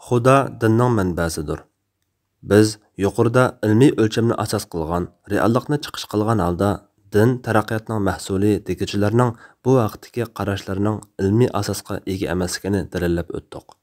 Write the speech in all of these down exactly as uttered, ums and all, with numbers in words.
خۇدا دىننىڭ مەنبەسىدۇر. بىز يۇقىرىدا ئىلمىي ئۆلچەمنى ئاساس قىلغان، رېئاللىقنى چىقىش قىلغان ھالدا دىن تەرەققىياتنىڭ مەھسۇلى دېگۈچىلەرنىڭ بۇ ھەقتىكى قاراشلىرىنىڭ ئىلمىي ئاساسقا ئىگە ئەمەسلىكىنى دەلىللەپ ئۆتتۇق.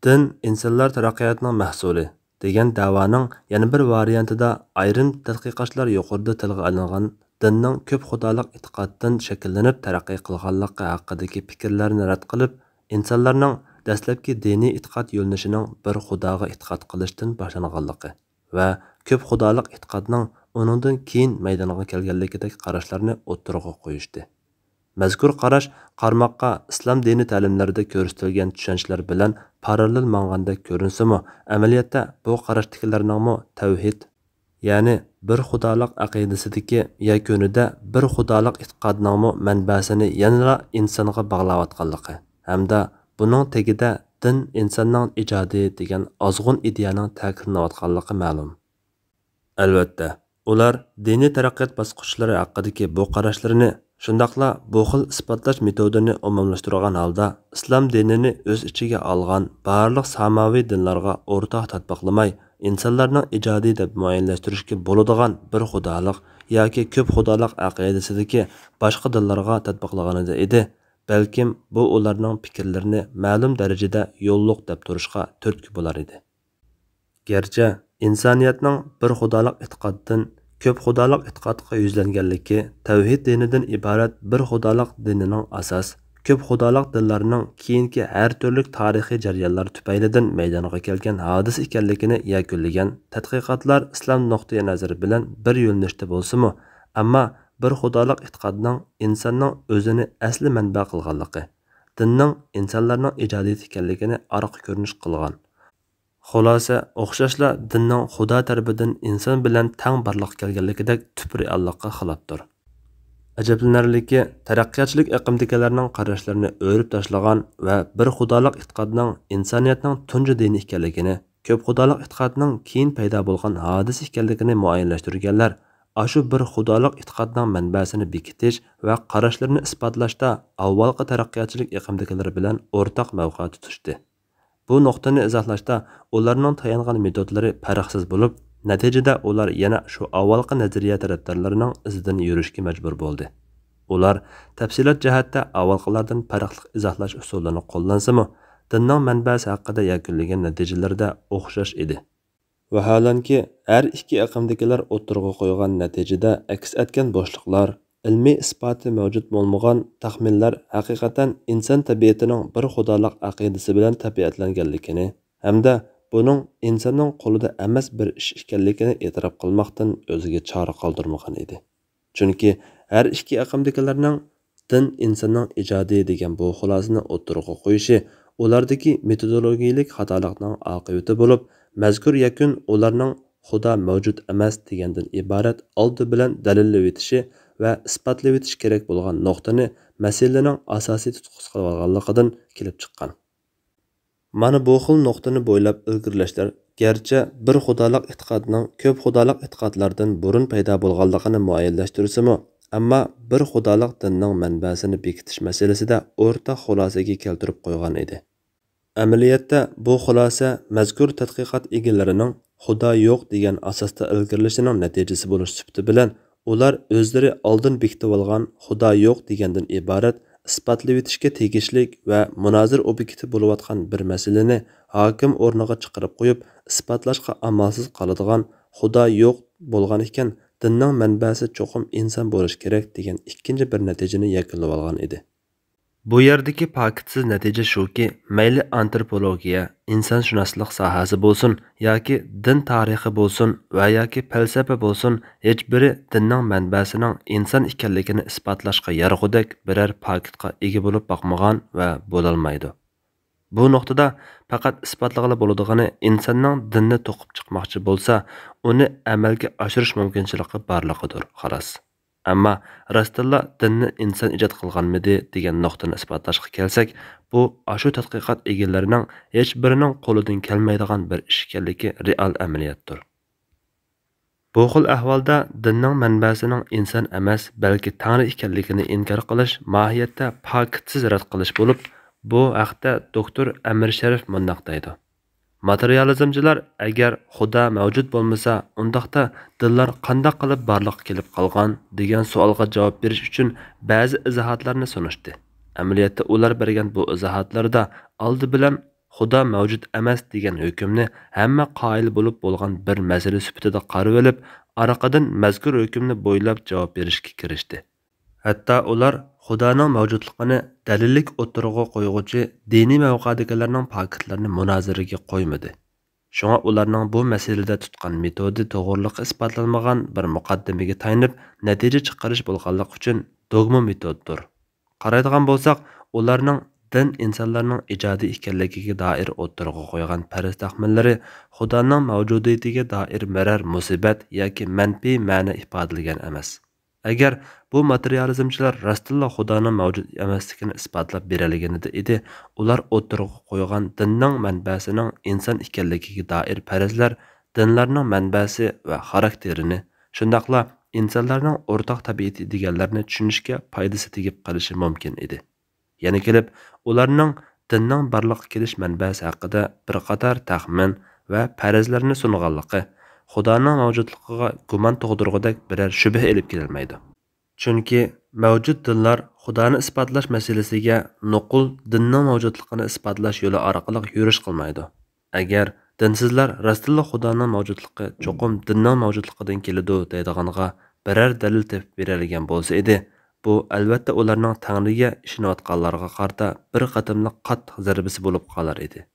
دىن ئىنسانلار تەرەققىياتىنىڭ مەھسۇلى دېگەن دەۋانىڭ يەنە بىر ۋارىيانتىدا ئايرىم تەتقىقاتچىلار يۇقىرىدا تىلغا ئېلىنغان دىننىڭ كۆپ خۇدالىق ئېتىقادتىن شەكىللىنىپ تەرەققىي قىلغانلىقى ھەققىدىكى پىكىرلەرنى رەت قىلىپ، ئىنسانلارنىڭ دەسلەپكى دىنىي ئېتىقاد يۆنىلىشىنىڭ بىر خۇداغا ئېتىقاد قىلىشتىن باشلانغانلىقى ۋە كۆپ خۇدالىق ئېتىقادنىڭ ئۇنىڭدىن كېيىن مەيدانغا كەلگەنلىكىدەك قاراشلارنى ئوتتۇرىغا قويۇشتى. مەزكۇر قاراش قارىماققا ئىسلام دىنى تەلىملىرىدە كۆرسىتىلگەن چۈشەنچىلەر بىلەن پاراللېل ماڭغاندەك كۆرۈنسىمۇ، ئەمەلىيەتتە بۇ قاراشتىكىلەرنىڭمۇ تەۋھىد، يەنى بىر خۇدالىق ئەقىدىسىدىكى يەكۈنىدە بىر خۇدالىق ئېتىقادىنىڭمۇ مەنبەسىنى يەنىلا ئىنسانغا باغلاۋاتقانلىقى ھەمدە بۇنىڭ تېگىدە دىن ئىنساننىڭ ئىجادى دېگەن ئازغۇن ئىدىيەنىڭ تەكىتلىنىۋاتقانلىقى مەلۇم. ئەلۋەتتە، ئۇلار دىنىي تەرەققىيات باسقۇچلىرى ھەققىدىكى بۇ قاراشلىرىنى، شۇنداقلا بۇ خىل ئىسپاتلاش مېتودىنى ئومۇملاشتۇرغان ھالدا، ئىسلام دىنىنى ئۆز ئىچىگە ئالغان بارلىق ساماۋى دىنلارغا ئورتاق تەتبىقلىماي، ئىنسانلارنىڭ ئىجادى دەپ مۇئەييەنلەشتۈرۈشكە بولىدىغان بىر خۇدالىق ياكى كۆپ خۇدالىق ئەقىدىسىدىكى باشقا دىنلارغا تەتبىقلىغىنىدا ئىدى، بەلكىم بۇ ئۇلارنىڭ پىكىرلىرىنى مەلۇم دەرىجىدە يوللۇق دەپ تۇرۇشقا تۈرتكە بولار ئىدى. گەرچە ئىنسانىيەتنىڭ بىر خۇدالىق ئېتىقادتىن كۆپ خۇدالىق ئېتىقادقا يۈزلەنگەنلىكى تەۋھىد دىنىدىن ئىبارەت بىر خۇدالىق دىنىنىڭ ئاساس، كۆپ خۇدالىق دىنلارنىڭ كېيىنكى ھەر تۈرلۈك تارىخىي جەريانلار تۈپەيلىدىن مەيدانغا كەلگەن ھادىسە ئىكەنلىكىنى يەكۈنلىگەن تەتقىقاتلار ئىسلام نۇقتىئى نەزىرى بىلەن بىر يۆنىلىشتە بولسىمۇ، ئەمما بىر خۇدالىق ئېتىقادنىڭ ئىنساننىڭ ئۆزىنى ئەسلى مەنبە قىلغانلىقى، دىننىڭ ئىنسانلارنىڭ ئىجادىيىتى ئىكەنلىكىنى ئارقا كۆرۈنۈش قىلغان. خۇلاسە، ئوخشاشلا دىننىڭ خۇدا تەرىپىدىن ئىنسان بىلەن تەڭ بارلىققا كەلگەنلىكىدەك تۈپ رېئاللىققا خىلاپتۇر. ئەجەبلىنەرلىكى، تەرەققىياتچىلىك ئېقىمدىكىلەرنىڭ قاراشلىرىنى ئۆرۈپ تاشلىغان ۋە بىر خۇدالىق ئېتىقادنىڭ ئىنسانىيەتنىڭ تۇنجى دىنى ئىكەنلىكىنى، كۆپ خۇدالىق ئېتىقادنىڭ كېيىن پەيدا بولغان ھادىسە ئىكەنلىكىنى مۇئەييەنلەشتۈرگەنلەر ئاشۇ بىر خۇدالىق ئېتىقادنىڭ مەنبەسىنى بېكىتىش ۋە قاراشلىرىنى ئىسپاتلاشتا ئاۋۋالقى تەرەققىياتچىلىك ئېقىمدىكىلەر بىلەن ئورتاق مەۋقە تۇتۇشتى. بۇ نۇقتىنى ئىزاھلاشتا ئۇلارنىڭ تايانغان مېتودلىرى پەرقسىز بولۇپ، نەتىجىدە ئۇلار يەنە شۇ ئاۋۋالقى نەزەرىيە تەرەپدارلىرىنىڭ ئىزىدىن يۈرۈشكە مەجبۇر بولدى. ئۇلار تەپسىلات جەھەتتە ئاۋۋالقىلاردىن پەرقلىق ئىزاھلاش ئۇسۇلىنى قوللانسىمۇ، دىننىڭ مەنبەسى ھەققىدە يەكۈنلىگەن نەتىجىلىرىدە ئوخشاش ئىدى. ۋەھالەنكى، ھەر ئىككى ئېقىمدىكىلەر ئوتتۇرىغا قويغان نەتىجىدە ئەكس ئەتكەن بوشلۇقلار، ئىلمىي ئىسپاتى مەۋجۇت بولمىغان تەخمىنلەر ھەقىقەتەن ئىنسان تەبىئىتىنىڭ بىر خۇدالىق ئەقىدىسى بىلەن تەبىئەتلەنگەنلىكىنى ھەمدە بۇنىڭ ئىنساننىڭ قولىدا ئەمەس بىر ئىش ئىكەنلىكىنى ئېتىراپ قىلماقتىن ئۆزىگە چارە قالدۇرمىغان ئىدى. چۈنكى ھەر ئىككى ئېقىمدىكىلەرنىڭ دىن ئىنساننىڭ ئىجادى دېگەن بۇ خۇلاسىنى ئوتتۇرىغا قويۇشى ئۇلاردىكى مېتودولوگىيىلىك خاتالىقنىڭ ئاقىۋىتى بولۇپ، مەزكۇر يەكۈن ئۇلارنىڭ خۇدا مەۋجۇت ئەمەس دېگەندىن ئىبارەت ئالدى بىلەن دەلىللىۋېتىشى ۋە ئىسپاتلىۋېتىشى كېرەك بولغان نۇقتىنى مەسىلىنىڭ ئاساسىي تۇتقىسى قىلىۋالغانلىقىدىن كېلىپ چىققان. مانا بۇ خىل نۇقتىنى بويلاپ ئىلگىرىلەشلەر گەرچە بىر خۇدالىق ئېتىقادنىڭ كۆپ خۇدالىق ئېتىقادلاردىن بۇرۇن پەيدا بولغانلىقىنى مۇئەييەنلەشتۈرسىمۇ، ئەمما بىر خۇدالىق دىننىڭ مەنبەسىنى بېكىتىش مەسىلىسىدە ئورتاق خۇلاسىگە كەلتۈرۈپ قويغان ئىدى. ئەمەلىيەتتە، بۇ خۇلاسە مەزكۇر تەتقىقات ئىگىلىرىنىڭ خۇدا يوق دېگەن ئاساستا ئىلگىرىلىشىنىڭ نەتىجىسى بولۇش سۈپىتى بىلەن، ئۇلار ئۆزلىرى ئالدىن بېكىتىۋالغان خۇدا يوق دېگەندىن ئىبارەت ئىسپاتلىۋېتىشكە تېگىشلىك ۋە مۇنازىرە ئوبيېكتى بولۇۋاتقان بىر مەسىلىنى ھاكىم ئورنىغا چىقىرىپ قويۇپ، ئىسپاتلاشقا ئامالسىز قالىدىغان خۇدا يوق بولغان ئىكەن، دىننىڭ مەنبەسى چوقۇم ئىنسان بولۇشى كېرەك دېگەن ئىككىنچى بىر نەتىجىنى يەكۈنلىۋالغان ئىدى. بۇ يەردىكى پاكىتسىز نەتىجە شۇكى، مەيلى ئانتروپولوگىيە، ئىنسانشۇناسلىق ساھەسى بولسۇن ياكى دىن تارىخى بولسۇن ۋە ياكى پەلسەپە بولسۇن، ھېچبىرى دىننىڭ مەنبەسىنىڭ ئىنسان ئىكەنلىكىنى ئىسپاتلاشقا يارىغۇدەك بىرەر پاكىتقا ئىگە بولۇپ باقمىغان ۋە بولالمايدۇ. بۇ نۇقتىدا پەقەت ئىسپاتلىغىلى بولىدىغىنى ئىنساننىڭ دىننى توقۇپ چىقماقچى بولسا، ئۇنى ئەمەلگە ئاشۇرۇش مۇمكىنچىلىكى بارلىقىدۇر، خالاس. ئەمما راستتىنلا دىننى ئىنسان ئىجاد قىلغانمىدى دېگەن نۇقتىنى ئىسپاتلاشقا كەلسەك، بۇ ئاشۇ تەتقىقات ئىگىلىرىنىڭ ھېچبىرىنىڭ قولىدىن كەلمەيدىغان بىر ئىش ئىكەنلىكى رېئال ئەمەلىيەتتۇر. بۇ خىل ئەھۋالدا دىننىڭ مەنبەسىنىڭ ئىنسان ئەمەس، بەلكى تەڭرى ئىكەنلىكىنى ئىنكار قىلىش ماھىيەتتە پاكىتسىز رەت قىلىش بولۇپ، بۇ ھەقتە دوكتور ئەمىر شەرىپ مۇنداق دەيدۇ. ماتېرىيالىزمچىلار «ئەگەر خۇدا مەۋجۇت بولمىسا، ئۇنداقتا دىنلار قانداق قىلىپ بارلىققا كېلىپ قالغان؟» دېگەن سوئالغا جاۋاب بېرىش ئۈچۈن بەزى ئىزاھاتلارنى سۇنۇشتى. ئەمەلىيەتتە ئۇلار بەرگەن بۇ ئىزاھاتلىرىدا ئالدى بىلەن «خۇدا مەۋجۇت ئەمەس» دېگەن ھۆكۈمنى ھەممە قايىل بولۇپ بولغان بىر مەسىلە سۈپىتىدە قارىۋېلىپ، ئارقىدىن مەزكۇر ھۆكۈمنى بويلاپ جاۋاب بېرىشكە كىرىشتى. ھەتتا ئۇلار خۇدانىڭ مەۋجۇتلۇقىنى دەلىللىك ئوتتۇرىغا قويغۇچى دىنىي مەۋقەدىكىلەرنىڭ پاكىتلىرىنى مۇنازىرىگە قويمىدى. شۇڭا ئۇلارنىڭ بۇ مەسىلىدە تۇتقان مېتودى توغرىلىقى ئىسپاتلانمىغان بىر مۇقەددىمىگە تايىنىپ نەتىجە چىقىرىش بولغانلىقى ئۈچۈن دوگما مېتودتۇر. قارايدىغان بولساق، ئۇلارنىڭ دىن ئىنسانلارنىڭ ئىجادى ئىكەنلىكىگە دائىر ئوتتۇرىغا قويغان پەرەز تەخمىنلىرى خۇدانىڭ مەۋجۇدىيىتىگە دائىر بىرەر مۇسىبەت ياكى مەنپىي مەنە ئىپادىلىگەن ئەمەس. ئەگەر بۇ ماتېرىيالىزمچىلار راستتىنلا خۇدانىڭ مەۋجۇت ئەمەسلىكىنى ئىسپاتلاپ بېرەلىگىنىدە ئىدى، ئۇلار ئوتتۇرىغا قويغان دىننىڭ مەنبەسىنىڭ ئىنسان ئىكەنلىكىگە دائىر پەرەزلەر دىنلارنىڭ مەنبەسى ۋە خاراكتېرىنى، شۇنداقلا ئىنسانلارنىڭ ئورتاق تەبىئىتى دېگەنلەرنى چۈشىنىشكە پايدىسى تېگىپ قېلىشى مۇمكىن ئىدى. يەنە كېلىپ، ئۇلارنىڭ دىننىڭ بارلىققا كېلىش مەنبەسى ھەققىدە بىر قاتار تەخمىن ۋە پەرەزلەرنى سۇنغانلىقى خۇدانىڭ مەۋجۇتلۇقىغا گۇمان تۇغدۇرغۇدەك بىرەر شۈبھە ئېلىپ كېلەلمەيدۇ. چۈنكى مەۋجۇت دىنلار خۇدانى ئىسپاتلاش مەسىلىسىگە نوقۇل دىننىڭ مەۋجۇتلۇقىنى ئىسپاتلاش يولى ئارقىلىق يۈرۈش قىلمايدۇ. ئەگەر دىنسىزلار راستتىنلا خۇدانىڭ مەۋجۇتلۇقى چوقۇم دىننىڭ مەۋجۇتلۇقىدىن كېلىدۇ دەيدىغانغا بىرەر دەلىل تېپىپ بېرەلىگەن بولسا ئىدى، بۇ ئەلۋەتتە ئۇلارنىڭ تەڭرىگە ئىشىنىۋاتقانلارغا قارىتا بىر قېتىملىق قاتتىق زەربىسى بولۇپ قالار ئىدى.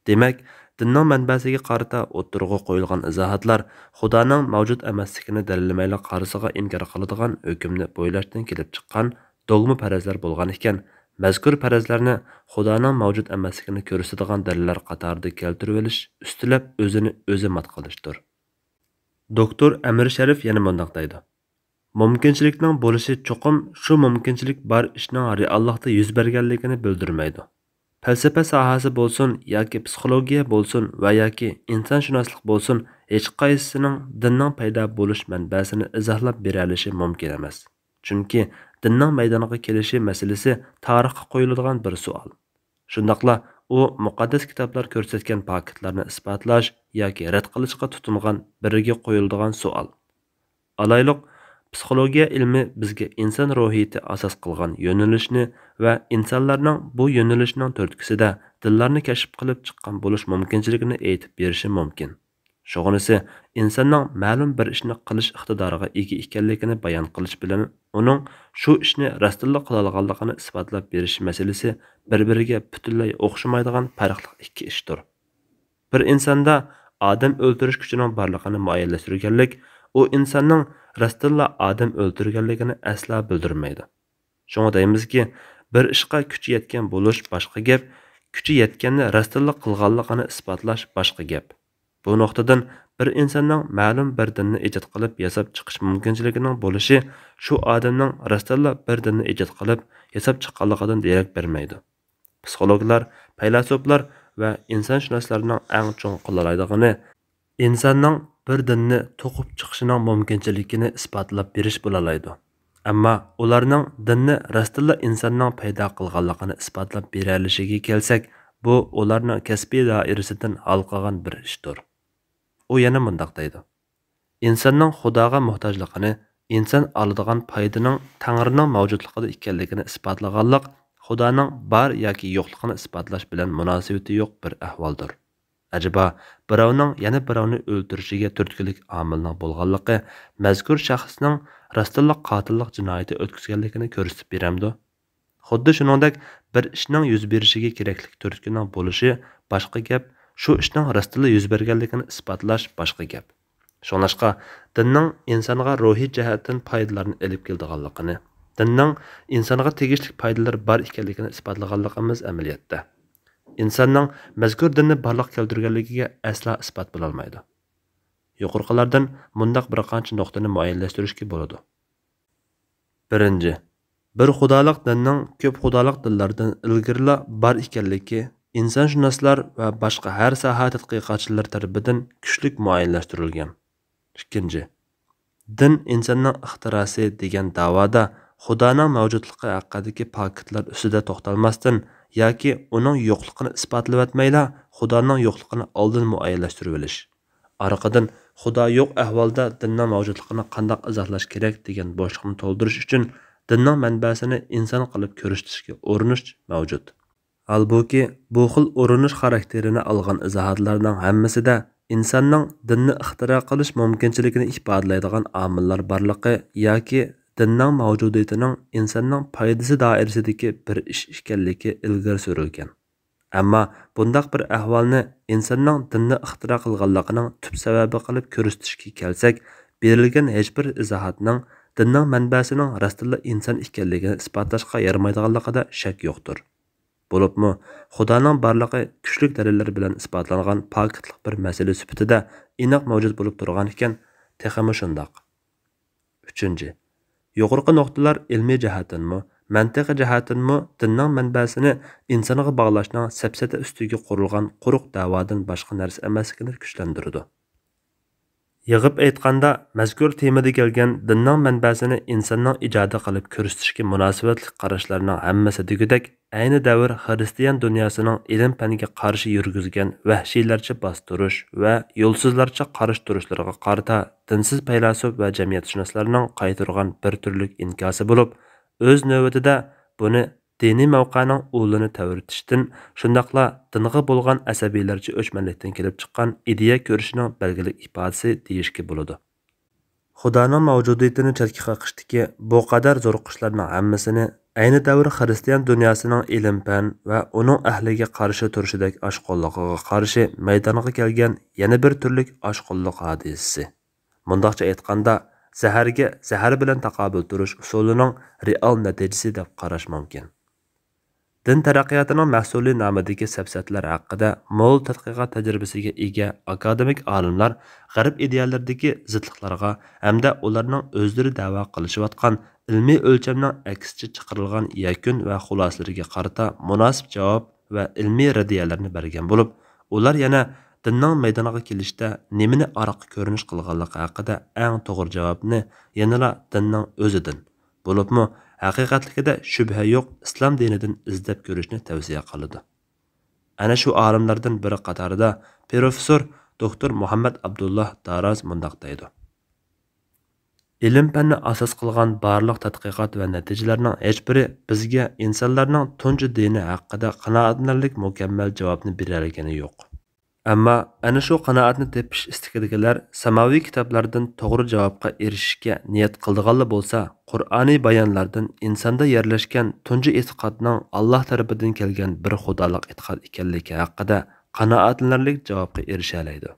دېمەك، دىننىڭ مەنبەسىگە قارىتا ئوتتۇرىغا قويۇلغان ئىزاھاتلار خۇدانىڭ مەۋجۇت ئەمەسلىكىنى دەلىللىمەيلا قارىسىغا ئىنكار قىلىدىغان ھۆكۈمنى بويلاشتىن كېلىپ چىققان دوگما پەرەزلەر بولغان ئىكەن، مەزكۇر پەرەزلەرنى خۇدانىڭ مەۋجۇت ئەمەسلىكىنى كۆرسىتىدىغان دەلىللەر قاتارىدا كەلتۈرۈۋېلىش ئۈستىلەپ ئۆزىنى ئۆزى مات قىلىشتۇر. دوكتور ئەمىر شەرىپ يەنە مۇنداق دەيدۇ: مۇمكىنچىلىكنىڭ بولۇشى چوقۇم شۇ مۇمكىنچىلىك بار ئىشنىڭ رېئاللىقتا يۈز بەرگەنلىكىنى بىلدۈرمەيدۇ. پەلسەپە ساھەسى بولسۇن ياكى پسىخولوگىيە بولسۇن ۋە ياكى ئىنسانشۇناسلىق بولسۇن، ھېچقايسىسىنىڭ دىننىڭ پەيدا بولۇش مەنبەسىنى ئىزاھلاپ بېرەلىشى مۇمكىن ئەمەس. چۈنكى دىننىڭ مەيدانغا كېلىشى مەسىلىسى تارىخقا قويۇلىدىغان بىر سوئال. شۇنداقلا ئۇ مۇقەددەس كىتابلار كۆرسەتكەن پاكىتلارنى ئىسپاتلاش ياكى رەت قىلىشقا تۇتۇنغان بىرىگە قويۇلىدىغان سوئال. ئالايلۇق، پسىخولوگىيە ئىلمى بىزگە ئىنسان روھىيىتى ئاساس قىلغان يۆنىلىشنى ۋە ئىنسانلارنىڭ بۇ يۆنىلىشنىڭ تۈرتكىسىدە دىنلارنى كەشىپ قىلىپ چىققان بولۇش مۇمكىنچىلىكىنى ئېيتىپ بېرىشى مۇمكىن. شۇغىنىسى، ئىنساننىڭ مەلۇم بىر ئىشنى قىلىش ئىقتىدارىغا ئىگە ئىكەنلىكىنى بايان قىلىش بىلەن ئۇنىڭ شۇ ئىشنى راستتىنلا قىلالىغانلىقىنى ئىسپاتلاپ بېرىش مەسىلىسى بىر-بىرىگە پۈتۈنلەي ئوخشىمايدىغان پەرقلىق ئىككى ئىشتۇر. بىر ئىنساندا ئادەم ئۆلتۈرۈش كۈچىنىڭ بارلىقىنى مۇئەييەنلەشتۈرگەنلىك ئۇ ئىنساننىڭ راستتىنلا ئادەم ئۆلتۈرگەنلىكىنى ئەسلا بىلدۈرمەيدۇ. شۇڭا دەيمىزكى، بىر ئىشقا كۈچى يەتكەن بولۇش باشقا گەپ، كۈچى يەتكەننى راستتىنلا قىلغانلىقىنى ئىسپاتلاش باشقا گەپ. بۇ نۇقتىدىن بىر ئىنساننىڭ مەلۇم بىر دىننى ئىجاد قىلىپ ياساپ چىقىش مۇمكىنچىلىكىنىڭ بولۇشى شۇ ئادەمنىڭ راستتىنلا بىر دىننى ئىجاد قىلىپ ياساپ چىققانلىقىدىن دېرەك بەرمەيدۇ. پسىخولوگلار، پەيلاسوپلار ۋە ئىنسانشۇناسلارنىڭ ئەڭ چوڭ قىلالايدىغىنى ئىنساننىڭ بىر دىننى توقۇپ چىقىشىنىڭ مۇمكىنچىلىكىنى ئىسپاتلاپ بېرىش بولالايدۇ. ئەمما ئۇلارنىڭ دىننى راستتىنلا ئىنساننىڭ پەيدا قىلغانلىقىنى ئىسپاتلاپ بېرەلىشىگە كەلسەك، بۇ ئۇلارنىڭ كەسپىي دائىرىسىدىن ھالقىغان بىر ئىشتۇر. ئۇ يەنە مۇنداق دەيدۇ: ئىنساننىڭ خۇداغا موھتاجلىقىنى ئىنسان ئالىدىغان پايدىنىڭ تەڭرىنىڭ مەۋجۇتلۇقىدا ئىكەنلىكىنى ئىسپاتلىغانلىق خۇدانىڭ بار ياكى يوقلۇقىنى ئىسپاتلاش بىلەن مۇناسىۋىتى يوق بىر ئەھۋالدۇر. ئەجەبا، بىراۋنىڭ يەنە بىراۋنى ئۆلتۈرۈشىگە تۈرتكىلىك ئامىلنىڭ بولغانلىقى مەزكۇر شەخسنىڭ راستتىنلا قاتىللىق جىنايىتى ئۆتكۈزگەنلىكىنى كۆرسىتىپ بېرەمدۇ؟ خۇددى شۇنىڭدەك بىر ئىشنىڭ يۈز بېرىشىگە كېرەكلىك تۈرتكىنىڭ بولۇشى باشقا گەپ، شۇ ئىشنىڭ راستتىنلا يۈز بەرگەنلىكىنى ئىسپاتلاش باشقا گەپ. شۇڭلاشقا، دىننىڭ ئىنسانغا روھىي جەھەتتىن پايدىلارنى ئېلىپ كېلىدىغانلىقىنى، دىننىڭ ئىنسانغا تېگىشلىك پايدىلىرى بار ئىكەنلىكىنى ئىسپاتلىغانلىقىمىز ئەمەلىيەتتە. ئىنساننىڭ مەزكۇر دىننى بارلىققا كەلتۈرگەنلىكىگە ئەسلا ئىسپات بولالمايدۇ. يۇقىرىقىلاردىن مۇنداق بىر قانچە نۇقتىنى مۇئەييەنلەشتۈرۈشكە بولىدۇ. بىرىنچى، بىر خۇدالىق دىننىڭ كۆپ خۇدالىق دىنلاردىن ئىلگىرىلا بار ئىكەنلىكى ئىنسانشۇناسلار ۋە باشقا ھەر ساھە تەتقىقاتچىلىرى تەرىپىدىن كۈچلۈك مۇئەييەنلەشتۈرۈلگەن. ئىككىنچى، دىن ئىنساننىڭ ئىختىراسى دېگەن داۋادا خۇدانىڭ مەۋجۇتلۇقى ھەققىدىكى پاكىتلار ئۈستىدە توختالماستىن ياكى ئۇنىڭ يوقلۇقىنى ئىسپاتلىۋەتمەيلا، خۇدانىڭ يوقلۇقىنى ئالدىن مۇئەييەنلەشتۈرۈۋېلىش. ئارقىدىن، خۇدا يوق ئەھۋالدا دىننىڭ مەۋجۇتلۇقىنى قانداق ئىزاھلاش كېرەك دېگەن بوشلۇقنى تولدۇرۇش ئۈچۈن، دىننىڭ مەنبەسىنى ئىنسان قىلىپ كۆرسىتىشكە ئۇرۇنۇش مەۋجۇت. ھالبۇكى، بۇ خىل ئۇرۇنۇش خاراكتېرىنى ئالغان ئىزاھاتلارنىڭ ھەممىسىدە ئىنساننىڭ دىننى ئىختىرا قىلىش مۇمكىنچىلىكىنى ئىپادىلەيدىغان ئامىللار بارلىقى ياكى دىننىڭ مەۋجۇدىيىتىنىڭ ئىنساننىڭ پايدىسى دائىرىسىدىكى بىر ئىش ئىكەنلىكى ئىلگىرى سۈرۈلگەن. ئەمما بۇنداق بىر ئەھۋالنى ئىنساننىڭ دىننى ئىختىرا قىلغانلىقىنىڭ تۈپ سەۋەبى قىلىپ كۆرسىتىشكە كەلسەك، بېرىلگەن ھېچبىر ئىزاھاتنىڭ دىننىڭ مەنبەسىنىڭ راستتىنلا ئىنسان ئىكەنلىكىنى ئىسپاتلاشقا يارىمايدىغانلىقىدا شەك يوقتۇر. بولۇپمۇ، خۇدانىڭ بارلىقى كۈچلۈك دەلىللەر بىلەن ئىسپاتلانغان پاكىتلىق بىر مەسىلە سۈپىتىدە ئېنىق مەۋجۇت بولۇپ تۇرغانىكەن، تېخىمۇ شۇنداق. ئۈچىنچى، يۇقىرىقى نۇقتىلار ئىلمىي جەھەتتىنمۇ، مەنتىقىي جەھەتتىنمۇ دىننىڭ مەنبەسىنى ئىنسانغا باغلاشنىڭ سەپسەتە ئۈستىگە قۇرۇلغان قۇرۇق دەۋادىن باشقا نەرسە ئەمەسلىكىنى كۈچلەندۈرىدۇ. يىغىپ ئېيتقاندا، مەزكۇر تېمىدا كەلگەن دىننىڭ مەنبەسىنى ئىنساننىڭ ئىجادى قىلىپ كۆرسىتىشكە مۇناسىۋەتلىك قاراشلارنىڭ ھەممىسى دېگۈدەك، ئەينى دەۋر خىرىستىيان دۇنياسىنىڭ ئىلىم-پەنگە قارشى يۈرگۈزگەن ۋەھشىيلەرچە باستۇرۇش ۋە يولسىزلارچە قارشى تۇرۇشلىرىغا قارىتا دىنسىز پەيلاسوپ ۋە جەمئىيەتشۇناسلارنىڭ قايتۇرغان بىر تۈرلۈك ئىنكاسى بولۇپ، ئۆز نۆۋىتىدە بۇنى دىنىي مەۋقەنىڭ ئۇلىنى تەۋرىتىشتىن، شۇنداقلا دىنغا بولغان ئەسەبىيلەرچە ئۆچمەنلىكتىن كېلىپ چىققان ئىدىيە كۈرىشىنىڭ بەلگىلىك ئىپادىسى دېيىشكە بولىدۇ. خۇدانىڭ مەۋجۇدىيىتىنى چەتكە قېقىشتىكى بۇ قەدەر زورۇقۇشلارنىڭ ھەممىسىنى ئەينى دەۋر خىرىستىيان دۇنياسىنىڭ ئىلىم-پەن ۋە ئۇنىڭ ئەھلىگە قارشى تۇرۇشىدەك ئاشقۇنلۇقىغا قارشى مەيدانغا كەلگەن يەنە بىر تۈرلۈك ئاشقۇنلۇق ھادىسىسى. مۇنداقچە ئېيتقاندا، زەھەرگە زەھەر بىلەن تاقابىل تۇرۇش ئۇسۇلىنىڭ رېئال نەتىجىسى دەپ قاراش مۇمكىن. دىن تەرەققىياتىنىڭ مەھسۇلى نامىدىكى سەپسەتىلەر ھەققىدە مول تەتقىقات تەجرىبىسىگە ئىگە ئاكادېمىك ئالىملار غەرب ئىدىيەلىرىدىكى زىتلىقلارغا ھەمدە ئۇلارنىڭ ئۆزلىرى دەۋا قىلىشىۋاتقان ئىلمىي ئۆلچەمنىڭ ئەكسىچە چىقىرىلغان يەكۈن ۋە خۇلاسىلىرىگە قارىتا مۇناسىپ جاۋاب ۋە ئىلمىي رەددىيەلەرنى بەرگەن بولۇپ، ئۇلار يەنە دىننىڭ مەيدانغا كېلىشتە نېمىنى ئارقا كۆرۈنۈش قىلغانلىقى ھەققىدە ئەڭ توغرا جاۋابنى يەنىلا دىننىڭ ئۆزىدىن، بولۇپمۇ ھەقىقەتلىكىدە شۈبھە يوق ئىسلام دىنىدىن ئىزدەپ كۆرۈشنى تەۋسىيە قىلىدۇ. ئەنە شۇ ئالىملاردىن بىرى قاتارىدا پروفېسسور دوكتور مۇھەممەد ئابدۇللا داراز مۇنداق دەيدۇ: ئىلىم-پەننى ئاساس قىلغان بارلىق تەتقىقات ۋە نەتىجىلەرنىڭ ھېچبىرى بىزگە ئىنسانلارنىڭ تۇنجى دىنى ھەققىدە قانائەتلىنەرلىك مۇكەممەل جاۋابنى بېرەلىگىنى يوق. ئەمما ئەنە شۇ قانائەتنى تېپىش ئىستىكىدىكىلەر ساماۋى كىتابلاردىن توغرا جاۋابقا ئېرىشىشكە نىيەت قىلىدىغانلا بولسا، قۇرئانىي بايانلاردىن ئىنساندا يەرلەشكەن تۇنجى ئېتىقادنىڭ ئاللا تەرىپىدىن كەلگەن بىر خۇدالىق ئېتىقاد ئىكەنلىكى ھەققىدە قانائەتلىنەرلىك جاۋابقا ئېرىشەلەيدۇ.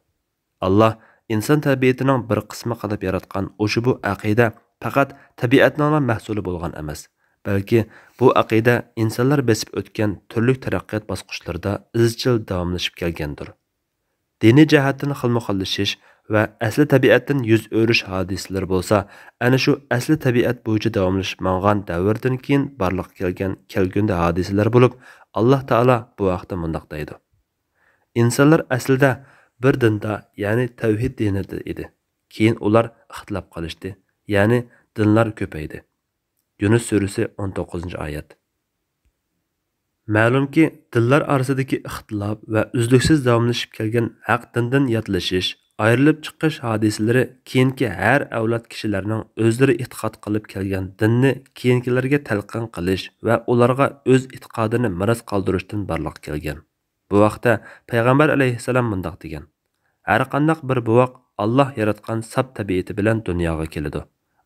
ئاللا ئىنسان تەبىئىتىنىڭ بىر قىسمى قىلىپ ياراتقان ئۇشبۇ ئەقىدە پەقەت تەبىئەتنىڭلا مەھسۇلى بولغان ئەمەس، بەلكى بۇ ئەقىدە ئىنسانلار بېسىپ ئۆتكەن تۈرلۈك تەرەققىيات باسقۇچلىرىدا ئىزچىل داۋاملىشىپ كەلگەندۇر. دىنىي جەھەتتىن خىلمۇخىللىشىش ۋە ئەسلى تەبىئەتتىن يۈز ئۆرۈش ھادىسىلىرى بولسا، ئەنە شۇ ئەسلى تەبىئەت بويىچە داۋاملىشىپ ماڭغان دەۋردىن كېيىن بارلىققا كەلگەن كەلكۈندە ھادىسىلەر بولۇپ، ئاللا تائالا بۇ ھەقتە مۇنداق دەيدۇ: ئىنسانلار ئەسلىدە بىر دىندا، يەنى تەۋھىد دىنىدا ئىدى. كېيىن ئۇلار ئىختىلاپ قىلىشتى، يەنى دىنلار كۆپەيدى. يۇنۇس سۈرىسى، ئون توققۇزىنچى ئايەت. مەلۇمكى، دىنلار ئارىسىدىكى ئىختىلاپ ۋە ئۈزلۈكسىز داۋاملىشىپ كەلگەن ھەق دىندىن ياتلىشىش، ئايرىلىپ چىقىش ھادىسىلىرى كېيىنكى ھەر ئەۋلاد كىشىلەرنىڭ ئۆزلىرى ئېتىقاد قىلىپ كەلگەن دىننى كېيىنكىلەرگە تەلقىن قىلىش ۋە ئۇلارغا ئۆز ئېتىقادىنى مىراس قالدۇرۇشتىن بارلىققا كەلگەن. بۇ ھەقتە پەيغەمبەر ئەلەيھىسسالام مۇنداق دېگەن: ھەرقانداق بىر بوۋاق ئاللا ياراتقان ساپ تەبىئىتى بىلەن دۇنياغا كېلىدۇ.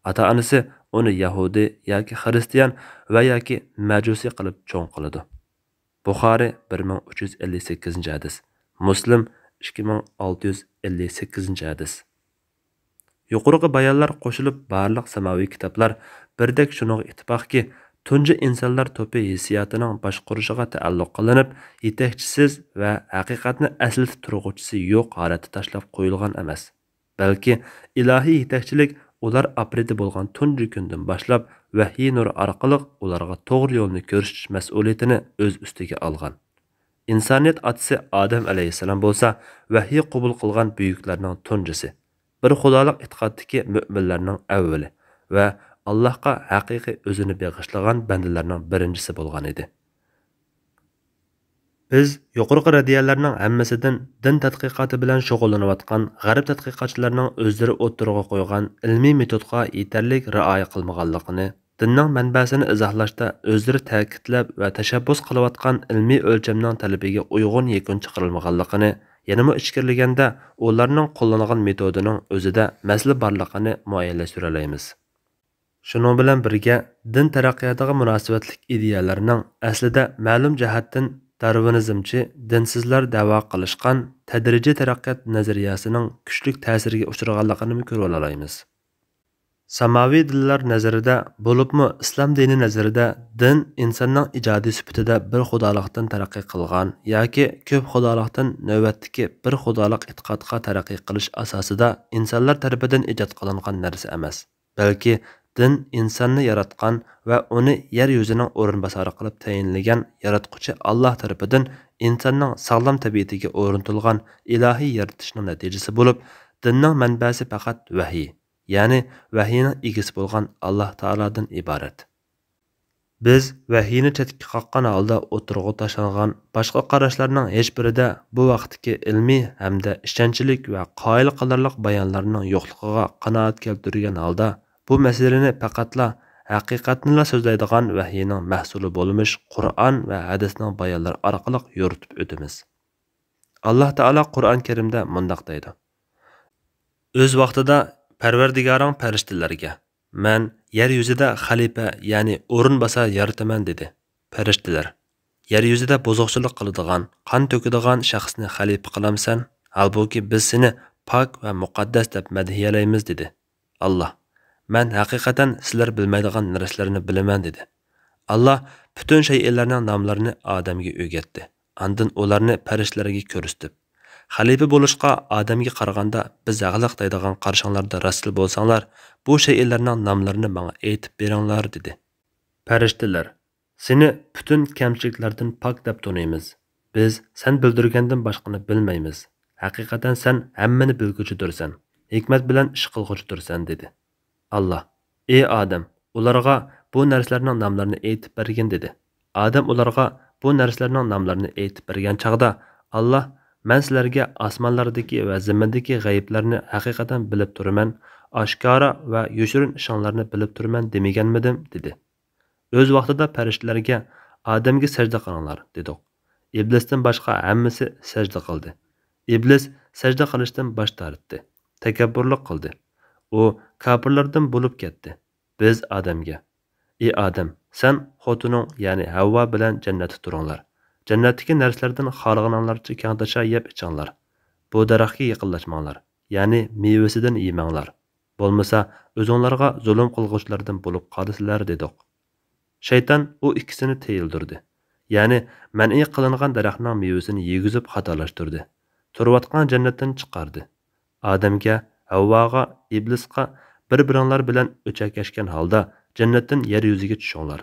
ئاتا-ئانىسى ئۇنى يەھۇدىي ياكى خىرىستىيان ۋە ياكى مەجۇسىي قىلىپ چوڭ قىلىدۇ. بۇخارىي، بىر مىڭ ئۈچ يۈز ئەللىك سەككىزىنچى ھەدىس. مۇسلىم، ئىككى مىڭ ئالتە يۈز ئەللىك سەككىزىنچى ھەدىس. يۇقىرىقى بايانلار قوشۇلۇپ، بارلىق ساماۋى كىتابلار بىردەك شۇنىڭغا ئىتتىپاقكى، تۇنجى ئىنسانلار توپى ھېسسىياتىنىڭ باشقۇرۇشىغا تەئەللۇق قىلىنىپ، يېتەكچىسىز ۋە ھەقىقەتنى ئەسلىدە تۇرغۇچىسى يوق ھالەتتە تاشلاپ قويۇلغان ئەمەس، بەلكى ئىلاھىي يېتەكچىلىك ئۇلار ئاپرېدە بولغان تۇنجى كۈندىن باشلاپ ۋەھىي نۇرى ئارقىلىق ئۇلارغا توغرا يولنى كۆرسىتىش مەسئۇلىيىتىنى ئۆز ئۈستىگە ئالغان. ئىنسانىيەت ئاتىسى ئادەم ئەلەيھىسسالام بولسا ۋەھىي قوبۇل قىلغان بۈيۈكلەرنىڭ تۇنجىسى، بىر خۇدالىق ئېتىقادتىكى مۆمىنلەرنىڭ ئەۋۋىلى ۋە ئاللاھقا ھەقىقىي ئۆزىنى بېغىشلىغان بەندىلەرنىڭ بىرىنچىسى بولغان ئىدى. بىز يۇقىرىقى رەددىيەلەرنىڭ ھەممىسىدىن دىن تەتقىقاتى بىلەن شۇغۇللىنىۋاتقان غەرب تەتقىقاتچىلىرىنىڭ ئۆزلىرى ئوتتۇرىغا قويغان ئىلمىي مېتودقا يېتەرلىك رىئايە قىلمىغانلىقىنى، دىننىڭ مەنبەسىنى ئىزاھلاشتا ئۆزلىرى تەكىتلەپ ۋە تەشەببۇس قىلىۋاتقان ئىلمىي ئۆلچەمنىڭ تەلىپىگە ئۇيغۇن يەكۈن چىقىرىلمىغانلىقىنى، يەنىمۇ ئىچكىرىلىگەندە ئۇلارنىڭ قوللانغان مېتودىنىڭ ئۆزىدە مەسىلە بارلىقىنى مۇئەييەنلەشتۈرەلەيمىز. شۇنىڭ بىلەن بىرگە، دىن تەرەققىياتىغا مۇناسىۋەتلىك ئىدىيەلەرنىڭ ئەسلىدە مەلۇم جەھەتتىن دارۋىنىزمچى دىنسىزلار دەۋا قىلىشقان تەدرىجىي تەرەققىيات نەزەرىيەسىنىڭ كۈچلۈك تەسىرىگە ئۇچرىغانلىقىنىمۇ كۆرۈۋالالايمىز. ساماۋى دىنلار نەزىرىدە، بولۇپمۇ ئىسلام دىنى نەزىرىدە، دىن ئىنساننىڭ ئىجادىي سۈپىتىدە بىر خۇدالىقتىن تەرەققىي قىلغان ياكى كۆپ خۇدالىقتىن نۆۋەتتىكى بىر خۇدالىق ئېتىقادقا تەرەققىي قىلىش ئاساسىدا ئىنسانلار تەرىپىدىن ئىجاد قىلىنغان نەرسە ئەمەس. بەلكى دىن ئىنساننى ياراتقان ۋە ئۇنى يەر يۈزىنىڭ ئورۇنباسارى قىلىپ تەيىنلىگەن ياراتقۇچى ئاللاھ تەرىپىدىن ئىنساننىڭ ساغلام تەبىئىتىگە ئورنىتىلغان ئىلاھىي يارىتىشنىڭ نەتىجىسى بولۇپ، دىننىڭ مەنبەسى پەقەت ۋەھىي، يەنى ۋەھىينىڭ ئىگىسى بولغان ئاللاھ تائالادىن ئىبارەت. بىز ۋەھىينى چەتكە قاققان ھالدا ئوتتۇرىغا تاشلانغان باشقا قاراشلارنىڭ ھېچبىرىدە بۇ ۋاقىتتىكى ئىلمىي ھەمدە ئىشەنچلىك ۋە قايىل قىلارلىق بايانلارنىڭ يوقلۇقىغا قانائەت كەلتۈرگەن ھالدا، بۇ مەسىلىنى پەقەتلا ھەقىقەتنىلا سۆزلەيدىغان ۋەھىينىڭ مەھسۇلى بولمىش قۇرئان ۋە ھەدىسنىڭ بايانلىرى ئارقىلىق يورۇتۇپ ئۆتىمىز. ئاللاھ تائالا قۇرئان كەرىمدە مۇنداق دەيدۇ: ئۆز ۋاقتىدا پەرۋەردىگارىڭ پەرىشتىلەرگە، مەن يەر يۈزىدە خەلىپە، يەنى ئورۇنباسار يارىتىمەن، دېدى. پەرىشتىلەر: يەر يۈزىدە بۇزۇقچىلىق قىلىدىغان، قان تۆكىدىغان شەخسنى خەلىپە قىلامسەن؟ ھالبۇكى، بىز سېنى پاك ۋە مۇقەددەس دەپ مەدھىيەلەيمىز، دېدى. ئاللاھ: مەن ھەقىقەتەن سىلەر بىلمەيدىغان نەرسىلەرنى بىلىمەن، دېدى. ئاللاھ پۈتۈن شەيئىلەرنىڭ ناملىرىنى ئادەمگە ئۆگەتتى. ئاندىن ئۇلارنى پەرىشتىلەرگە كۆرسىتىپ، خەلىپە بولۇشقا ئادەمگە قارىغاندا بىز ھەقلىق دەيدىغان قارىشىڭلاردا راستلا بولساڭلار، بۇ شەيئىلەرنىڭ ناملىرىنى ماڭا ئېيتىپ بېرىڭلار، دېدى. پەرىشتىلەر: سېنى پۈتۈن كەمچىلىكلەردىن پاك دەپ تونۇيمىز. بىز سەن بىلدۈرگەندىن باشقىنى بىلمەيمىز. ھەقىقەتەن سەن ھەممىنى بىلگۈچىدۇرسەن، ھېكمەت بىلەن ئىش قىلغۇچىدۇرسەن، دېدى. ئاللاھ: ئى ئادەم، ئۇلارغا بۇ نەرسىلەرنىڭ ناملىرىنى ئېيتىپ بەرگىن، دېدى. ئادەم ئۇلارغا بۇ نەرسىلەرنىڭ ناملىرىنى ئېيتىپ بەرگەن چاغدا، ئاللاھ: مەن سىلەرگە ئاسمانلاردىكى ۋە زېمىندىكى غەيىبلەرنى ھەقىقەتەن بىلىپ تۇرىمەن، ئاشكارا ۋە يوشۇرۇن ئىشىڭلارنى بىلىپ تۇرىمەن دېمىگەنمىدىم؟ دېدى. ئۆز ۋاقتىدا پەرىشتىلەرگە، ئادەمگە سەجدە قىلىڭلار، دېدۇق. ئىبلىستىن باشقا ھەممىسى سەجدە قىلدى. ئىبلىس سەجدە قىلىشتىن باش تارتتى، تەكەببۇرلۇق قىلدى. ئۇ كاپىرلاردىن بولۇپ كەتتى. بىز ئادەمگە، ئى ئادەم، سەن، خوتۇنۇڭ، يەنى ھەۋۋا بىلەن جەننەتتە تۇرۇڭلار. جەننەتتىكى نەرسىلەردىن خالىغىنىڭلارچە كەڭتاشا يەپ ئىچىڭلار. بۇ دەرەخكە يېقىنلاشماڭلار، يەنى مېۋىسىدىن يېمەڭلار. بولمىسا ئۆزۈڭلارغا زۇلۇم قىلغۇچىلاردىن بولۇپ قالىسىلەر، دېدۇق. شەيتان ئۇ ئىككىسىنى تىيىلدۈردى. يەنى مەنئى قىلىنغان دەرەخنىڭ مېۋىسىنى يېگۈزۈپ خاتالاشتۇردى. تۇرۇۋاتقان جەننەتتىن چىقاردى. ئادەمگە، ھەۋۋاغا، ئىبلىسقا، بىر-بىرىڭلار بىلەن ئۆچەكلەشكەن ھالدا جەننەتتىن يەر يۈزىگە چۈشۈڭلار.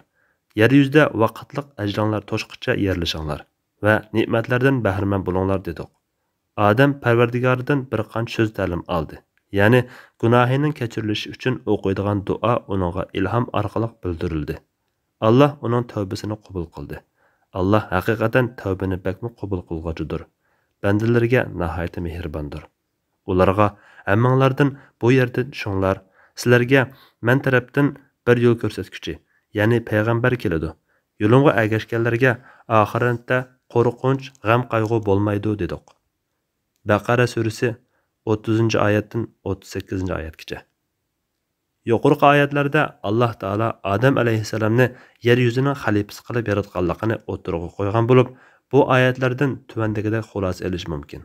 يەر يۈزىدە ۋاقىتلىق ئەجىلىڭلار توشقىچە يەرلىشىڭلار ۋە نېمەتلەردىن بەھرىمەن بولۇڭلار، دېدۇق. ئادەم پەرۋەردىگارىدىن بىر قانچە سۆز تەلىم ئالدى. يەنى گۇناھىنىڭ كەچۈرۈلۈشى ئۈچۈن ئوقۇيدىغان دۇئا ئۇنىڭغا ئىلھام ئارقىلىق بىلدۈرۈلدى. ئاللاھ ئۇنىڭ تەۋبىسىنى قوبۇل قىلدى. ئاللاھ ھەقىقەتەن تەۋبىنى بەكمۇ قوبۇل قىلغۇچىدۇر. بەندىلىرىگە ناھايىتى مېھرىباندۇر. ئۇلارغا، ھەممىڭلاردىن بۇ يەردىن چۈشۈڭلار، سىلەرگە مەن تەرەپتىن بىر يول كۆرسەتكۈچى، يەنى پەيغەمبەر كېلىدۇ. يولۇمغا ئەگەشكەنلەرگە ئاخىرەتتە قورقۇنچ، غەم-قايغۇ بولمايدۇ، دېدۇق. بەقەرە سۈرىسى، ئوتتۇزىنچى ئايەتتىن ئوتتۇز سەككىزىنچى ئايەتكىچە. يۇقىرىقى ئايەتلەردە ئاللاھ تائالا ئادەم ئەلەيھىسسالامنى يەر يۈزىنىڭ خەلىپىسى قىلىپ ياراتقانلىقىنى ئوتتۇرىغا قويغان بولۇپ، بۇ ئايەتلەردىن تۆۋەندىكىدەك خۇلاسە ئېلىش مۇمكىن.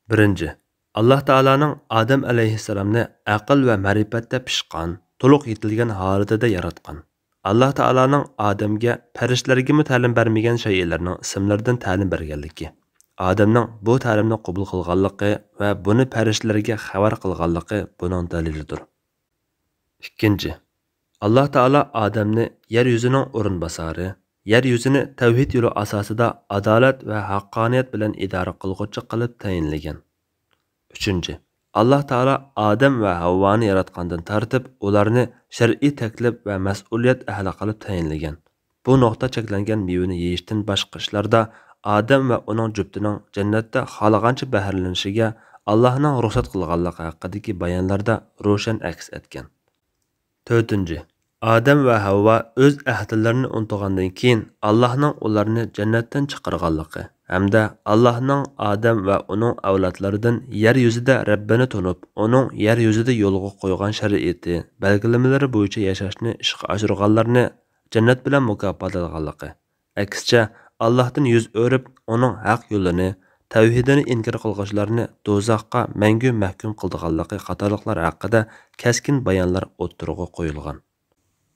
بىرىنچى، ئاللاھ تائالانىڭ ئادەم ئەلەيھىسسالامنى ئەقىل ۋە مەرىپەتتە پىشقان، تولۇق يېتىلگەن ھالىتىدە ياراتقان. ئاللاھ تائالانىڭ ئادەمگە پەرىشتىلەرگىمۇ تەلىم بەرمىگەن شەيئىلەرنىڭ ئىسىملىرىدىن تەلىم بەرگەنلىكى، ئادەمنىڭ بۇ تەلىمنى قوبۇل قىلغانلىقى ۋە بۇنى پەرىشتىلەرگە خەۋەر قىلغانلىقى بۇنىڭ دەلىلىدۇر. ئىككىنچى، ئاللاھ تائالا ئادەمنى يەر يۈزىنىڭ ئورۇنباسارى، يەر يۈزىنى تەۋھىد يولى ئاساسىدا ئادالەت ۋە ھەققانىيەت بىلەن ئىدارە قىلغۇچى قىلىپ تەيىنلىگەن. ئۈچىنچى، ئاللاھ تائالا ئادەم ۋە ھەۋۋانى ياراتقاندىن تارتىپ ئۇلارنى شەرئىي تەكلىپ ۋە مەسئۇلىيەت ئەھلى قىلىپ تەيىنلىگەن. بۇ نۇقتا چەكلەنگەن مېۋىنى يېيىشتىن باشقا ئىشلاردا ئادەم ۋە ئۇنىڭ جۈپتىنىڭ جەننەتتە خالىغانچە بەھرىلىنىشىگە ئاللاھنىڭ رۇخسەت قىلغانلىقى ھەققىدىكى بايانلاردا روشەن ئەكس ئەتكەن. تۆتىنچى، ئادەم ۋە ھەۋۋا ئۆز ئەھدىلىرىنى ئۇنتۇغاندىن كېيىن، ئاللاھنىڭ ئۇلارنى جەننەتتىن چىقارغانلىقى ھەمدە ئاللاھنىڭ ئادەم ۋە ئۇنىڭ ئەۋلادلىرىدىن يەر يۈزىدە رەببىنى تونۇپ، ئۇنىڭ يەر يۈزىدە يولغا قويغان شەرىئىتى، بەلگىلىمىلىرى بويىچە ياشاشنى ئىشقا ئاشۇرغانلارنى جەننەت بىلەن مۇكاپاتلىغانلىقى، ئەكسىچە، ئاللاھتىن يۈز ئۆرۈپ، ئۇنىڭ ھەق يولىنى، تەۋھىدىنى ئىنكار قىلغۇچىلارنى دوزاخقا مەڭگۈ مەھكۇم قىلىدىغانلىقى قاتارلىقلار ھەققىدە كەسكىن بايانلار ئوتتۇرىغا قويۇلغان.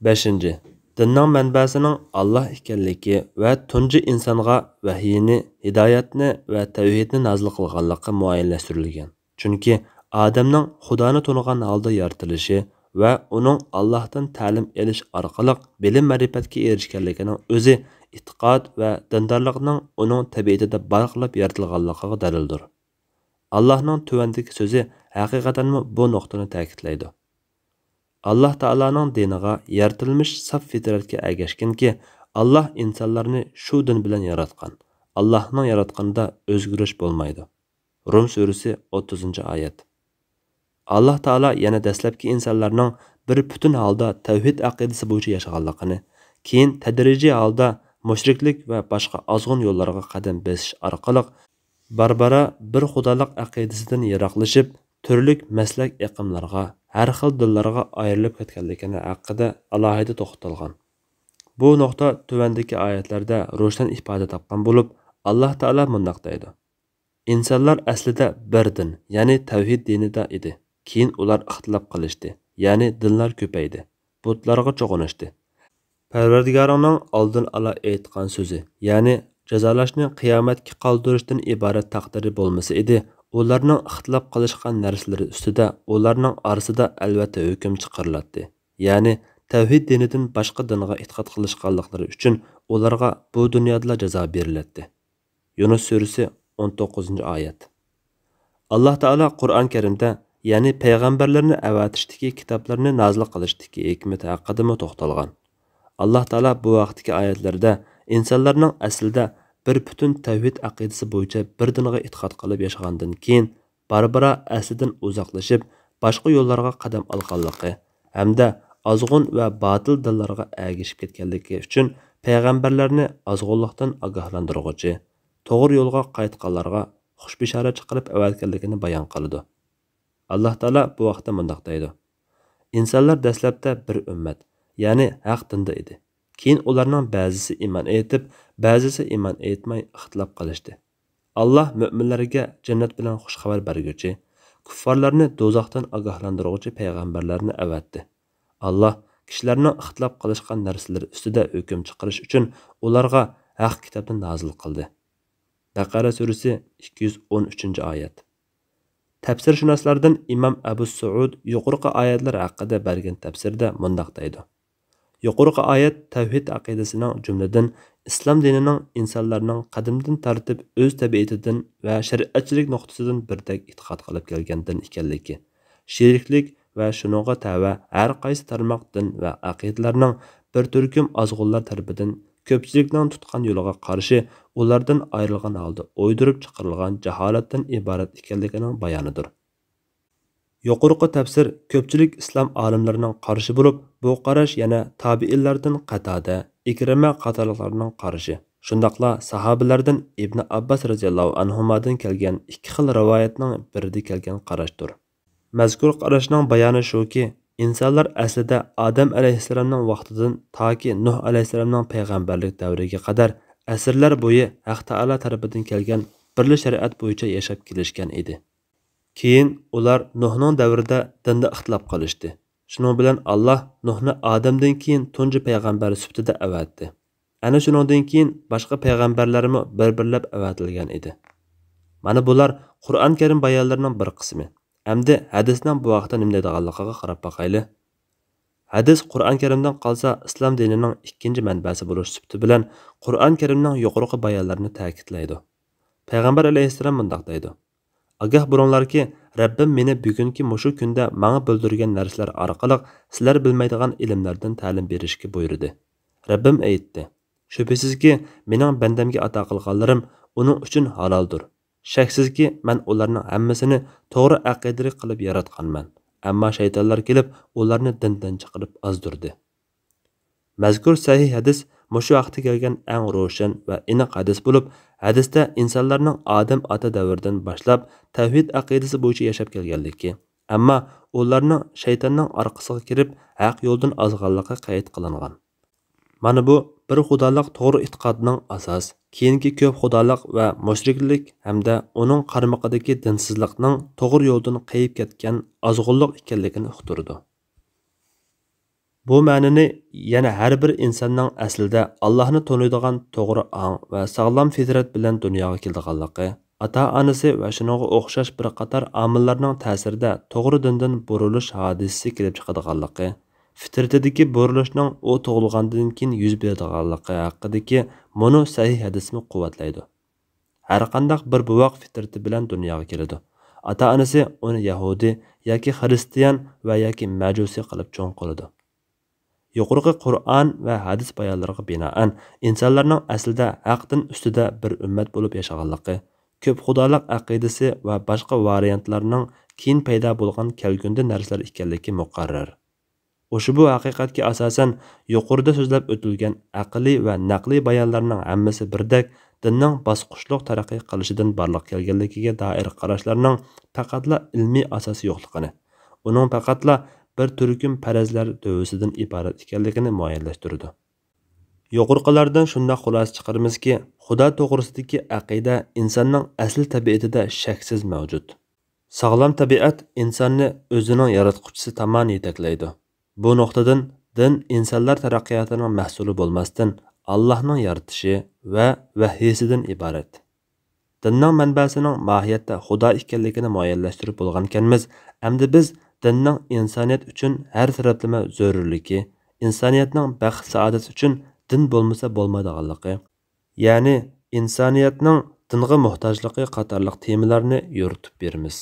بەشىنچى، دىننىڭ مەنبەسىنىڭ ئاللاھ ئىكەنلىكى ۋە تۇنجى ئىنسانغا ۋەھيىنى، ھىدايەتنى ۋە تەۋھىدنى نازىل قىلغانلىقى مۇئەييەنلەشتۈرۈلگەن. چۈنكى ئادەمنىڭ خۇدانى تونۇغان ھالدا يارىتىلىشى ۋە ئۇنىڭ ئاللاھتىن تەلىم ئېلىش ئارقىلىق بىلىم-مەرىپەتكە ئېرىشكەنلىكىنىڭ ئۆزى ئېتىقاد ۋە دىندارلىقنىڭ ئۇنىڭ تەبىئىتىدە بارلىقلاپ يارىتىلغانلىقىغا دەلىلدۇر. ئاللاھنىڭ تۆۋەندىكى سۆزى ھەقىقەتەنمۇ بۇ نۇقتىنى تەكىتلەيدۇ. ئاللاھ تائالانىڭ دىنىغا، يارىتىلمىش ساپ فىترەتكە ئەگەشكىنكى، ئاللاھ ئىنسانلارنى شۇ دىن بىلەن ياراتقان. ئاللاھنىڭ ياراتقىنىدا ئۆزگىرىش بولمايدۇ. رۇم سۈرىسى، ئوتتۇزىنچى ئايەت. ئاللاھ تائالا يەنە دەسلەپكى ئىنسانلارنىڭ بىر پۈتۈن ھالدا تەۋھىد ئەقىدىسى بويىچە ياشىغانلىقىنى، كېيىن تەدرىجىي ھالدا مۇشرىكلىك ۋە باشقا ئازغۇن يوللارغا قەدەم بېسىش ئارقىلىق بارا-بارا بىر خۇدالىق ئەقىدىسىدىن يىراقلىشىپ، تۈرلۈك مەسلەك ئېقىملارغا، ھەر خىل دىنلارغا ئايرىلىپ كەتكەنلىكىنى ھەققىدە ئالاھىدە توختالغان. بۇ نۇقتا تۆۋەندىكى ئايەتلەردە روشەن ئىپادە تاپقان بولۇپ، ئاللاھ تائالا مۇنداق دەيدۇ: ئىنسانلار ئەسلىدە بىر دىن، يەنى تەۋھىد دىنىدا ئىدى. كېيىن ئۇلار ئىختىلاپ قىلىشتى، يەنى دىنلار كۆپەيدى، بۇتلارغا چوقۇنۇشتى. پەرۋەردىگارىڭنىڭ ئالدىن ئالا ئېيتقان سۆزى، يەنى جازالاشنى قىيامەتكە قالدۇرۇشتىن ئىبارەت تەقدىرى بولمىسا ئىدى، ئۇلارنىڭ ئىختىلاپ قىلىشقان نەرسىلىرى ئۈستىدە ئۇلارنىڭ ئارىسىدا ئەلۋەتتە ھۆكۈم چىقىرىلاتتى. يەنى تەۋھىد دىنىدىن باشقا دىنغا ئېتىقاد قىلىشقانلىقلىرى ئۈچۈن ئۇلارغا بۇ دۇنيادىلا جازا بېرىلەتتى. يۇنۇس سۈرىسى، ئون توققۇزىنچى ئايەت. ئاللاھ تائالا قۇرئان كەرىمدە، يەنى پەيغەمبەرلەرنى ئەۋەتىشتىكى، كىتابلارنى نازىل قىلىشتىكى ھېكمىتى ھەققىدىمۇ توختالغان. ئاللاھ تائالا بۇ ھەقتىكى ئايەتلەردە ئىنسانلارنىڭ ئەسلىدە بىر پۈتۈن تەۋھىد ئەقىدىسى بويىچە بىر دىنغا ئېتىقاد قىلىپ ياشىغاندىن كېيىن، بارا-بارا ئەسلىدىن ئۇزاقلىشىپ، باشقا يوللارغا قەدەم ئالغانلىقى ھەمدە ئازغۇن ۋە باتىل دىنلارغا ئەگىشىپ كەتكەنلىكى ئۈچۈن پەيغەمبەرلەرنى ئازغۇنلۇقتىن ئاگاھلاندۇرغۇچى، توغرا يولغا قايتقانلارغا خۇش بېشارەت چىقىرىپ ئەۋەتكەنلىكىنى بايان قىلىدۇ. ئاللاھ تائالا بۇ ھەقتە مۇنداق دەيدۇ: ئىنسانلار دەسلەپتە بىر ئۈممەت، يەنى ھەق دىندا ئىدى. كېيىن ئۇلارنىڭ بەزىسى ئىمان ئېيتىپ، بەزىسى ئىمان ئېيتماي ئىختىلاپ قىلىشتى. ئاللاھ مۆمىنلەرگە جەننەت بىلەن خۇش خەۋەر بەرگۈچى، كۇففارلارنى دوزاختىن ئاگاھلاندۇرغۇچى پەيغەمبەرلەرنى ئەۋەتتى. ئاللاھ كىشىلەرنىڭ ئىختىلاپ قىلىشقان نەرسىلىرى ئۈستىدە ھۆكۈم چىقىرىش ئۈچۈن ئۇلارغا ھەق كىتابنى نازىل قىلدى. بەقەرە سۈرىسى، ئىككى يۈز ئون ئۈچىنچى ئايەت. تەپسىرشۇناسلاردىن ئىمام ئەبۇ سۇئۇد يۇقىرىقى ئايەتلەر ھەققىدە بەرگەن تەپسىرىدە مۇنداق دەيدۇ: يۇقىرىقى ئايەت تەۋھىد ئەقىدىسىنىڭ، جۈملىدىن ئىسلام دىنىنىڭ ئىنسانلارنىڭ قەدىمدىن تارتىپ ئۆز تەبىئىتىدىن ۋە شەرىئەتچىلىك نۇقتىسىدىن بىردەك ئېتىقاد قىلىپ كەلگەن دىن ئىكەنلىكى، شېرىكلىك ۋە شۇنىڭغا تەۋە ھەر قايسى تارماق دىن ۋە ئەقىدىلەرنىڭ بىر تۈركۈم ئازغۇنلار تەرىپىدىن كۆپچىلىكنىڭ تۇتقان يولىغا قارشى، ئۇلاردىن ئايرىلغان ھالدا ئويدۇرۇپ چىقىرىلغان جاھالەتتىن ئىبارەت ئىكەنلىكىنىڭ بايانىدۇر. يۇقىرىقى تەپسىر كۆپچىلىك ئىسلام ئالىملىرىنىڭ قارىشى بولۇپ، بۇ قاراش يەنە تابىئىنلاردىن قاتادە، ئىكرىمە قاتارلىقلارنىڭ قارىشى، شۇنداقلا ساھابىلەردىن ئىبنى ئابباس رەزىياللاھۇ ئەنھۇمادىن كەلگەن ئىككى خىل رىۋايەتنىڭ بىرىدە كەلگەن قاراشتۇر. مەزكۇر قاراشنىڭ بايانى شۇكى، ئىنسانلار ئەسلىدە ئادەم ئەلەيھىسسالامنىڭ ۋاقتىدىن تاكى نۇھ ئەلەيھىسسالامنىڭ پەيغەمبەرلىك دەۋرىگە قەدەر ئەسىرلەر بويى ھەق تائالا تەرىپىدىن كەلگەن بىرلا شەرىئەت بويىچە ياشاپ كېلىشكەن ئىدى. كېيىن ئۇلار نۇھنىڭ دەۋرىدە دىندا ئىختىلاپ قىلىشتى. شۇنىڭ بىلەن ئاللاھ نۇھنى ئادەمدىن كېيىن تۇنجى پەيغەمبەر سۈپىتىدە ئەۋەتتى. ئەنە شۇنىڭدىن كېيىن باشقا پەيغەمبەرلەرمۇ بىر-بىرلەپ ئەۋەتىلگەن ئىدى. مانا بۇلار قۇرئان كەرىم بايانلىرىنىڭ بىر قىسمى. ئەمدى ھەدىسنىڭ بۇ ھەقتە نېمە دەيدىغانلىقىغا قاراپ باقايلى. ھەدىس قۇرئان كەرىمدىن قالسا ئىسلام دىنىنىڭ ئىككىنچى مەنبەسى بولۇش سۈپىتى بىلەن قۇرئان كەرىمنىڭ يۇقىرىقى بايانلىرىنى تەكىتلەيدۇ. پەيغەمبەر ئەلەيھىسسالام مۇنداق دەيدۇ: ئاگاھ بولۇڭلاركى، رەببىم مېنى بۈگۈنكى مۇشۇ كۈندە ماڭا بىلدۈرگەن نەرسىلەر ئارقىلىق سىلەر بىلمەيدىغان ئىلىملەردىن تەلىم بېرىشكە بۇيرۇدى. رەببىم ئېيتتى: شۈبھىسىزكى، مېنىڭ بەندەمگە ئاتا قىلغانلىرىم ئۇنىڭ ئۈچۈن ھالالدۇر. شەكسىزكى، مەن ئۇلارنىڭ ھەممىسىنى توغرا ئەقىدىلىك قىلىپ ياراتقانمەن. ئەمما شەيتانلار كېلىپ، ئۇلارنى دىندىن چىقىرىپ ئازدۇردى. مەزكۇر سەھىھ ھەدىس مۇشۇ ھەقتە كەلگەن ئەڭ روشەن ۋە ئېنىق ھەدىس بولۇپ، ھەدىستە ئىنسانلارنىڭ ئادەم ئاتا دەۋرىدىن باشلاپ تەۋھىد ئەقىدىسى بويىچە ياشاپ كەلگەنلىكى، ئەمما ئۇلارنىڭ شەيتاننىڭ ئارقىسىغا كىرىپ، ھەق يولدىن ئازغانلىقى قەيت قىلىنغان. مانا بۇ بىر خۇدالىق توغرا ئېتىقادنىڭ ئاساس، كېيىنكى كۆپ خۇدالىق ۋە مۇشرىكلىك ھەمدە ئۇنىڭ قارمىقىدىكى دىنسىزلىقنىڭ توغرا يولدىن قېيىپ كەتكەن ئازغۇنلۇق ئىكەنلىكىنى ئۇقتۇرىدۇ. بۇ مەنىنى يەنە ھەر بىر ئىنساننىڭ ئەسلىدە ئاللاھنى تونۇيدىغان توغرا ئاڭ ۋە ساغلام فىترەت بىلەن دۇنياغا كېلىدىغانلىقى، ئاتا-ئانىسى ۋە شۇنىڭغا ئوخشاش بىر قاتار ئامىللارنىڭ تەسىرىدە توغرا دىندىن بۇرۇلۇش ھادىسىسى كېلىپ چىقىدىغانلىقى، فىترىتىدىكى بۇرۇلۇشنىڭ ئۇ تۇغۇلغاندىن كېيىن يۈز بېرىدىغانلىقى ھەققىدىكى مۇنۇ سەھىھ ھەدىسمۇ قۇۋۋەتلەيدۇ. ھەرقانداق بىر بوۋاق فىترىتى بىلەن دۇنياغا كېلىدۇ. ئاتا-ئانىسى ئۇنى يەھۇدىي ياكى خىرىستىيان ۋە ياكى مەجۇسىي قىلىپ چوڭ قىلىدۇ. يۇقىرىقى قۇرئان ۋە ھەدىس بايانلىرىغا بىنائەن، ئىنسانلارنىڭ ئەسلىدە ھەق دىن ئۈستىدە بىر ئۈممەت بولۇپ ياشىغانلىقى، كۆپ خۇدالىق ئەقىدىسى ۋە باشقا ۋارىيانتلارنىڭ كېيىن پەيدا بولغان كەلكۈندە نەرسىلەر ئىكەنلىكى مۇقەررەر. ئۇشبۇ ھەقىقەتكە ئاساسەن، يۇقىرىدا سۆزلەپ ئۆتۈلگەن ئەقلىي ۋە نەقلىي بايانلارنىڭ ھەممىسى بىردەك دىننىڭ باسقۇچلۇق تەرەققىي قىلىشىدىن بارلىققا كەلگەنلىكىگە دائىر قاراشلارنىڭ پەقەتلا ئىلمىي ئاساسى يوقلۇقىنى، ئۇنىڭ پەقەتلا بىر تۈركۈم پەرەزلەر دۆۋىسىدىن ئىبارەت ئىكەنلىكىنى مۇئەييەنلەشتۈرىدۇ. يۇقىرىقىلاردىن شۇنداق خۇلاسە چىقىرىمىزكى، خۇدا توغرىسىدىكى ئەقىدە ئىنساننىڭ ئەسلى تەبىئىتىدە شەكسىز مەۋجۇت. ساغلام تەبىئەت ئىنساننى ئۆزىنىڭ ياراتقۇچىسى تامان يېتەكلەيدۇ. بۇ نۇقتىدىن دىن ئىنسانلار تەرەققىياتىنىڭ مەھسۇلى بولماستىن، ئاللاھنىڭ يارىتىشى ۋە ۋەھيىسىدىن ئىبارەت. دىننىڭ مەنبەسىنىڭ ماھىيەتتە خۇدا ئىكەنلىكىنى مۇئەييەنلەشتۈرۈپ بولغانىكەنمىز، ئەمدى بىز دىننىڭ ئىنسانىيەت ئۈچۈن ھەر تەرەپلىمە زۆرۈرلۈكى، ئىنسانىيەتنىڭ بەخت-سائادەت ئۈچۈن دىن بولمىسا بولمايدىغانلىقى، يەنى ئىنسانىيەتنىڭ دىنغا موھتاجلىقى قاتارلىق تېمىلارنى يورۇتۇپ بېرىمىز.